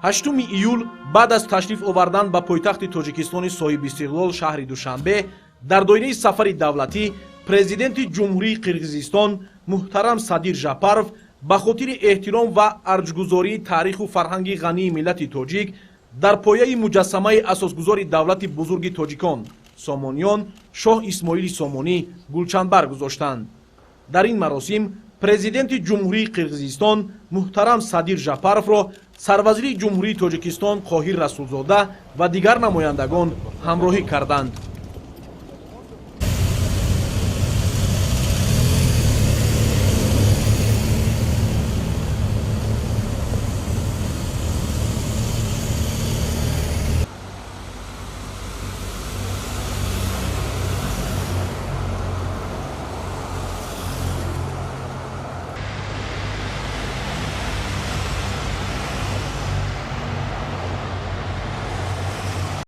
8 июл баъд аз ташриф овардан ба пойтахти Тоҷикистони соҳибистиқлол, шаҳри Душанбе, дар доираи сафари давлатӣ Президенти Ҷумҳурии Қирғизистон муҳтарам Садир Жапаров ба хотири эҳтиром ва арҷгузории таъриху фарҳанги ғании миллати тоҷик дар пояи муҷассамаи асосгузори давлати бузурги тоҷикон, Сомониён, Шоҳ Исмоили Сомонӣ гулчанбар гузоштанд. Дар ин маросим Президенти Ҷумҳурии Қирғизистон муҳтарам Садир Жапаровро Сарвазири Ҷумҳурии Тоҷикистон Қоҳир Расулзода ва дигар намояндагон ҳамроҳӣ карданд.